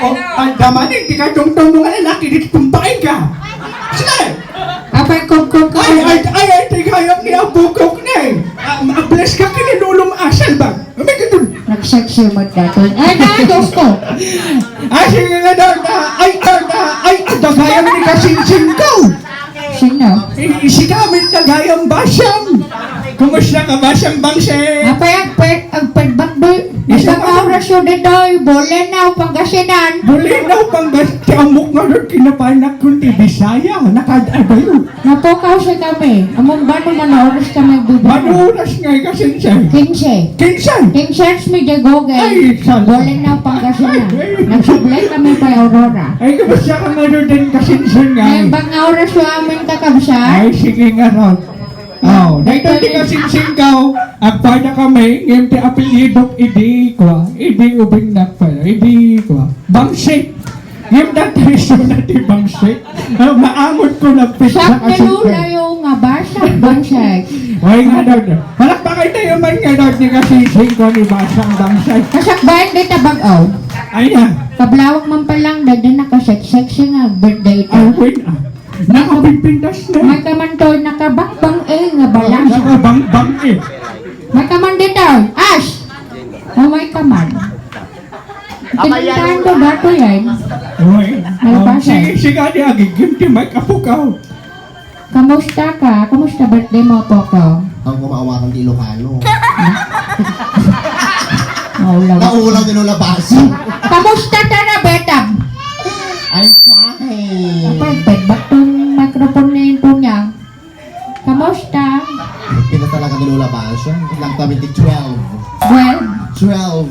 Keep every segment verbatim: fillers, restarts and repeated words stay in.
O, ay, damanin, di ka tungtong mga lalaki, di tumbain ka. Sige! Apay, kukuk ka. Ay, ay, ay, ay, di kayang ni Apo Kuk ni. Ah, ma-bless ka kini Lolo Asal ba? Ano ka dun? Nagseksi mo dati. Ay, na, Diyos ko. Ay, sige nga daw na. Ay, daw na. Ay, dagayang ni Kasinsing ko. Sino? Eh, si Kamil Tagayang Basang. Kumusta ka, Basang Bangse? Apay, agpet, agpet, bakdoy. Isa Isang pa. Oras yun dito, Bolenaw, Pangasinan. Bolenaw, Pangas-, ti amok nga rin kinapanak kun ti Bisaya, nakad-adayo. Napukaw si kami. Among bano man oras kami bubuk. Bano oras nga ikasinsay? Kinse. Kinse? Kinse mi di Google. Ay, sal- Bolenaw, Pangasinan. Ay, ay. Nagsublay kami pa Aurora. Ay, kamusta ka nga rin din kasinsing nga? Ay, bang nga oras yung amin kakabsat? Ay, sige nga ron. Oh, dahil di kasinsing ka, oh. Agpada kami, ngayon ti apelyidok, idi kwa, idi ubing nakpala, idi kwa. Bangsit. Ngayon dati iso na ti bangsit. Ah, maamot ko nagpit Siak sa ni Lula kasinsing. Yung nga basa, bangsit. Ay, nga daw na. Palakpakan tayo man nga daw di kasinsing ko ni Basang Bangsit. Kasakbayan di tabag-aw. Ay, na. Kablawak man palang, dada nakaseksexy nga birthday ito. Ay, wait, ah. Nakapipintas na. May kaman to, nakabangbang eh, nga bala. Nakabangbang eh. May kaman dito, Ash! Oh, may kaman. Kinuntahan ko ba ito yan? Oy. Ay, um, pasay. Sige, sige, adi, agigim, ti Mike, apo ka. Kamusta ka? Kamusta birthday mo, apo ko? Ang kumawatan ti Ilocano. Maulaw. Naulaw ni Lola Baso. Kamusta ta na, Betab? I'm fine. Kapag feedback tong microphone ni Antonia. Kamusta? Pila talaga ni Lola Baso? Lang kami ti twelve. Well? Twelve.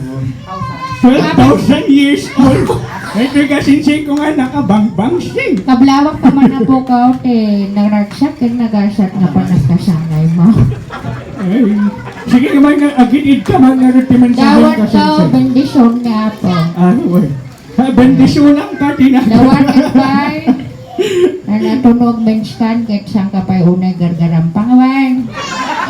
Twelve thousand years old. Ito kasinsing ko nga nakabangbang sing. Kablawak ka man na po ka, te, naragsak, ken nagasat nga panagkasangay mo. Ay, sige naman nga, agid-id ka man nga rin ti mensahe Dawat ka, kasinsing. Bendisyon nga po. Ah, well. Ha, bendisyonam ka, di na. Dawat ka, pay. Nanatunog, benskan, ket saan ka pay unay gargarampang, wen?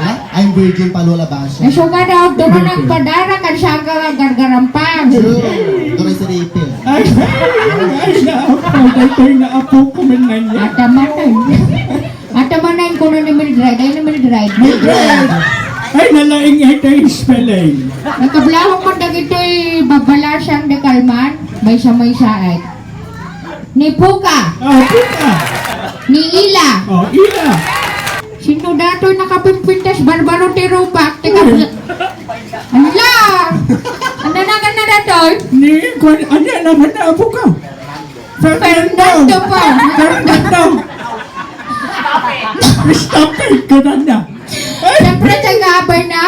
Ala, I'm virgin pa, Lola Baso. Ay, suga daw, tuno nagpadara, kan saan ka gargarampang? Sure. Tuloy sa date. Ay, ay, ay, na, ay, na, apo ko man na niya. Ata man, ay. Ata man, ay, kuno ni Mildred, ay, ni Mildred. Mildred! Ay, nalaing, ay, tayo spelling. Nagkablawak man dagitoy babalasang de Kalman, maysa-maysa, ay. Ni Puka. Oh, Puka. Ni Ila. Oh, Ila. Sino datoy nakapimpintas barbaro ti rupak? Teka, Uy. Ala! Ano na ka na datoy? Ni, kwan, ano yan naman na, Puka? Fernando. Fernando pa. Fernando. Stop it, ganun na. Siyempre, taga-abay na.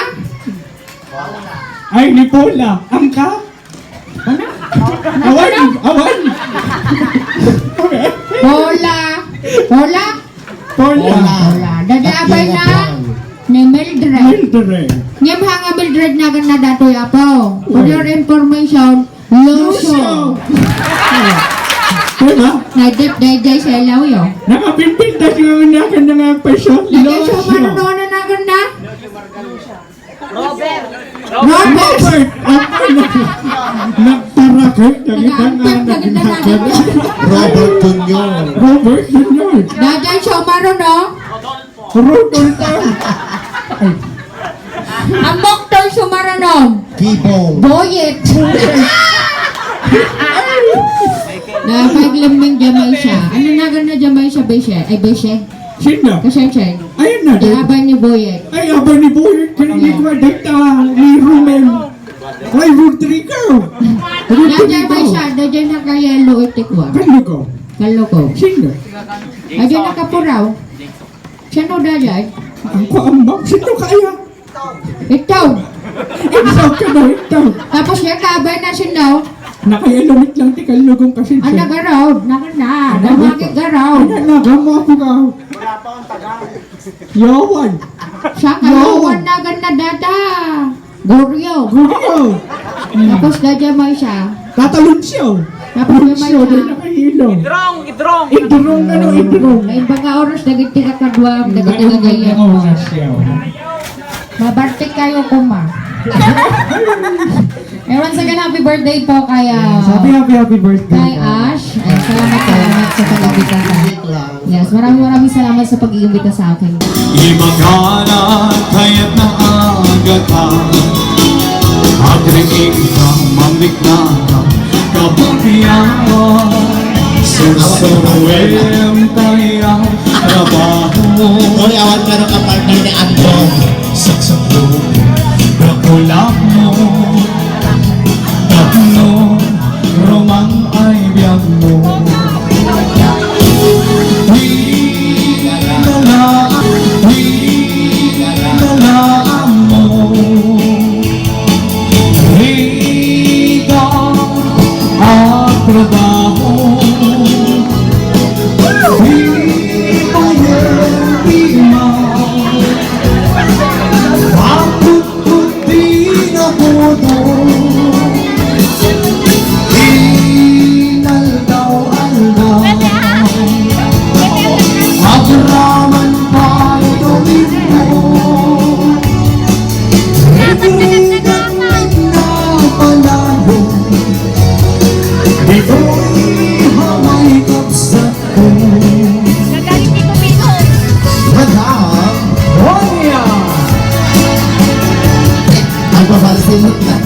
Ay, ni Paula. Ang ka? Ano? Awan! Awan! Paula! Paula! Paula! Paula. Dadaabay na ni Mildred. Mildred. Ngem ha nga Mildred nagan na datoy, apo. For your information, Lucio. Lucio. Diba? Nadip dayjay sa ilaw yo. Nakapimpintas nga nagan na nga peso. Lucio. Nagan sa marunona nagan na? Robert! Robert! Ako na. Nagtarakot. Nakita nga nagtarakot. Robert Junior. Robert Junior. Dayjay sumaruno? Rudolph. Ay. Ammok toy sumaruno? Kibong. Boyet. Napag lemmeng Jamaica. Ano nagan na Jamaica, Beshe? Ay, Beshe. Sino? Kasensya. Ayun na, Di din. Abay ni Boyet. Ay, abay ni Boyet. Kaya hindi ko data ni Rumen. Ay, Rodrigo. Dayjay Rodrigo. May siya, dayjay nakayelo iti kuwan. Kaloko. Kaloko. Sino? Dayjay nakapuraw. Sino dayjay? Ang kuwan, ma'am. Sino kaya? Ikaw. Ikaw ka daw, ikaw. Tapos yan, kaabay na sino? Nakayelo met lang ti kalogong kasi. Ang nagaraw, nagan na. Ang nagaraw. Ang nagaraw. Ang nagaraw. Yawan. Siya ka Yawan. Yawan nagan na data. Goryo. Goryo. Tapos na dyan may siya. Tata Lucio. Tapos na may Lucio, siya. Di na kayo. Idrong, idrong. Idrong, ano, idrong. Ay, baga oras, dagit tira kaduam, dagit Ay, tira kayo. Oras yaw. Mabartik kayo, kuma. And once again, happy birthday po kay, ah, Yes, happy, happy, happy birthday kay po. Ash. Ay, salamat, salamat sa pag-imbita. Yes, maraming, maraming salamat sa pag-iimbita sa akin. Ibagana kayat na agata, agriing ka, manglikna ka, kabutian, susuruem tayo, trabaho. Hoy, awan ka ng kapartner ni Andong. Saksak mo, dakula mo, tapno, romang ay biag mo. Hinala, hinala mo. Riga at trabaho. Di pa yan, di ma. Bakit kundi na puto. Inaldaw-aldaw. Abraman pa'y tumimpo. Regrega na panalo. Dito'y haway kapsat. Gagaling ni Kumiko. Madam Monia. Ay, papansin mo na.